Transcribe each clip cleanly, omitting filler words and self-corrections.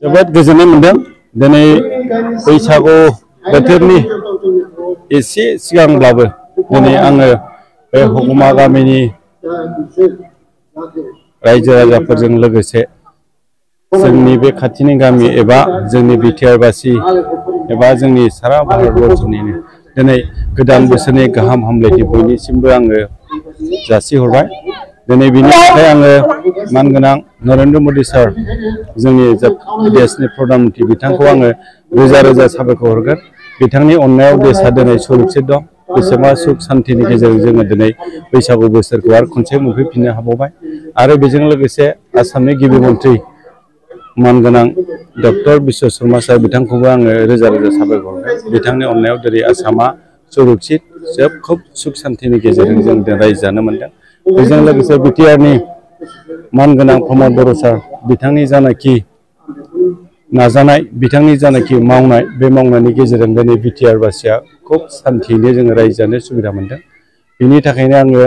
जोबोद गोजोननाय मोनदों दिनै बैसागु बोथोरनि एसे सिगांब्लाबो दिनै आङो बे हुगुमा गामिनि रायजो राजाफोरजों लोगोसे जोंनि बे खाथिनि गामि एबा जोंनि बिटिआरबासि एबा जोंनि सारा भारतबर्षनिनो दिनै गोदान बोसोरनि गाहाम हामलायथि बयनिसिमबो आङो जासिहरबाय। दिनै बिनि थाखाय आङो मानगोनां नरेन्द्र मदि सार जोंनि देशनि प्रधान मन्त्रि बिथांखौ आङो रोजा रोजा साबायखर हरगोन। बिथांनि अननायाव देशा दिनै सुरक्षित दं। बेसेबा सुख सान्तिनि गेजेरजों जोङो दिनै बैसागु बोसोरखौ आरो खनसे मोनफैफिननो हाबावबाय आरो बेजों लोगोसे आसामनि गिबि मन्त्रि मानगोनां डक्टर बिश्व शर्मा सार बिथांखौबो आङो रोजा रोजा साबायखर हरगोन। बिथांनि अननायाव दिनै आसामा सुरक्षित खोब सुख सान्तिनि गेजेरजों जों रायजो जानो मोनदों। बेजों लोगोसे बिटिआरनि मानगोनां प्रमद बर' सार बिथांनि जानाखि नाजानाय बिथांनि जानाखि मावनाय बे मावनायनि गेजेरजों दिनै बिटिआरबासिया खुब सान्तियैनो जोङो रायजो जानो सुबिदा मोनदों। बिनि थाखायनो आङो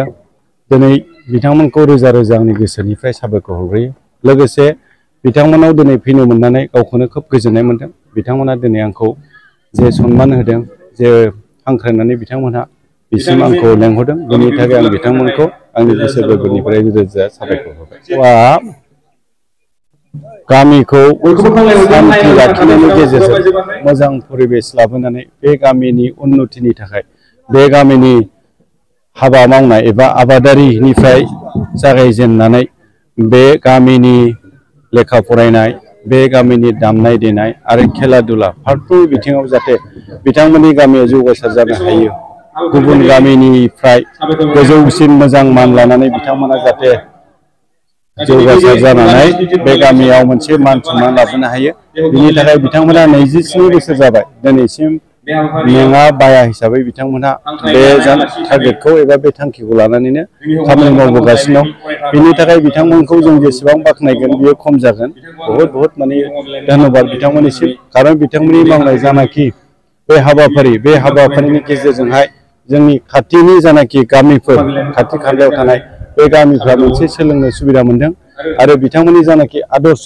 दिनै बिथांमोनखौ रोजा रोजा आंनि गोसोनिफ्राय साबायखर हरग्रोयो। लोगोसे बिथांमोनाव दिनै फैनो मोननानै गावखौनो खोब गोजोननाय मोनदों। बिथांमोना दिनै आंखौ जे सनमान होदों जे हांख्रायनानै बिथांमोनहा बिसिम आंखौ लेंहरदों बेनि थाखाय आं बिथांमोनखौ आंनि गोसो गोरबोनिफ्राय रोजा साबायखर हरबाय। गामिखौ सान्ति लाखिनायनि गेजेरजों मोजां परिबेस लाबोनानै बे गामिनि उन्नतिनि थाखाय बे गामिनि हाबा मावनाय एबा आबादारिनिफ्राय जागायजेननानै बे गामिनि लेखा फरायनाय बे गामिनि दामनाय देनाय आरो खेला दुला फारफ्रोमबो बिथिङाव जाहाथे बिथांमोननि गामियाव जौगासार जानो हायो। गुबुन गामिनिफ्राय गोजौसिन मोजां मान लानानै बिथांमोना जाहाथे जौगासार जानानै बे गामियाव मोनसे मान सनमान लाबोनो हायो। बिनि थाखाय बिथांमोना 27 बोसोर जाबाय दिनैसिम मेङा बाया हिसाबै बिथांमोनहा बे टारगेटखौ एबा बे थांखिखौ लानानैनो खामानि मावबोगासिनो दं। बिनि थाखाय बिथांमोनखौ जों जेसेबां बाख्नायगोन बियो खम जागोन। बहुद माने धन्यबाद बिथांमोननिसिम। खारन बिथांमोननि मावनाय जानाखि बे हाबाफारिनि गेजेरजोंहाय जोंनि खाथिनि जानाखि गामिफोर खाथि खालायाव थानाय बे गामिफ्रा मोनसे सोलोंनो सुबिदा मोनदों आरो बिथांमोननि जानाखि आदर्श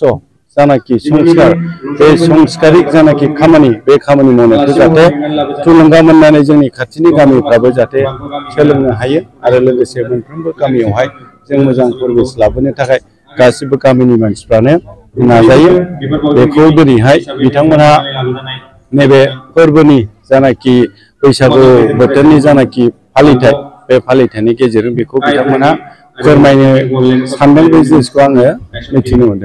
जानाखि संस्कार बे संस्कारिक जानाखि खामानि बे खामानि मावनायखौ जाहाथे थुलुंगा मोननानै जोंनि खाथिनि गामिफ्राबो जाहाथे सोलोंनो हायो आरो लोगोसे मोनफ्रोमबो गामियावहाय जों मोजां परिबेस लाबोनो थाखाय गासिबो गामिनि मानसिफ्रानो नाजायो। बेखौ दिनैहाय बिथांमोनहा नैबे फोरबोनि जानाखि बैसागु बोथोरनि जानाखि फालिथाय बे फालिथायनि गेजेरजों बेखौ बिथांमोनहा फोरमायनो सानदों। बे जिनिसखौ आङो मिथिनो मोनदों।